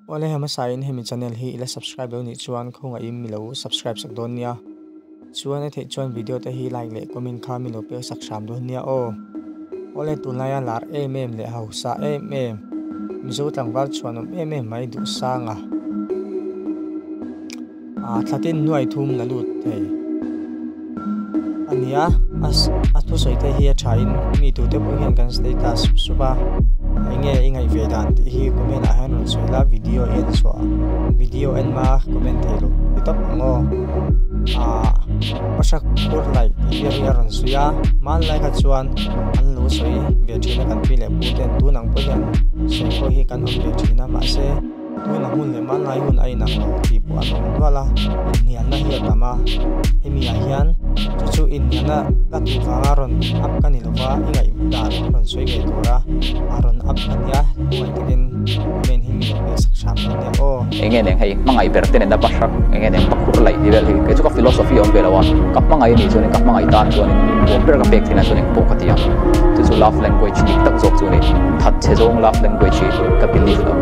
Awle hmasa in hemi channel hi ila subscribe lo nih chuan khawngaihin mi lo subscribe sak dawn nia. Chuan a theih chuan video te hi like leh comment kha mi lo pek sak hram dawn nia aw. Awle tunlaia lar em em leh hausa em em Mizo tlangval chhuanawm em em mai duh sang a. Aa thlatin nuai thum la lut thei a nia a thusawi te hi a tha in mi tute pawh hian kan status sup sup a eng nge i ngaih ve dan tih hi comment ah hian rawn sawi la video en chhuah video en hma comment thei lo ti tawp ang aw aa pasha kur laih tih vel hi a rawn sawi a hmanlai kha chuan an lo sawi ve thin a kan pi leh pu ten tun ang pawh hian sawi pawh hi kan awm ve thin a mahse. Tuna hun leh hmanlai hun a inang lo tih pawh an awm nual a, inhnialna hi a tam a. Hemi ah hian chu chu inhnialna ka tih vanga rawn up ka ni lova, i ngaih dan rawn sawi ve tura a rawn up ka nia, hmangaih takin comment hi min lo pek sak hram dawn nia aw. Enge neng hei hmangaih ber te nena bahrak enge neng bakhur laih tih vel hi kei chu ka philosophy a awm ve lo a, ka hmangaih anih chuanin ka hmangaih tan chuanin nuam ber ka pek theihna chuan engpawh ka ti ang. Chu chu love language dik tak zawk chu a ni, thatchhe zawng love language hi ka believe lo.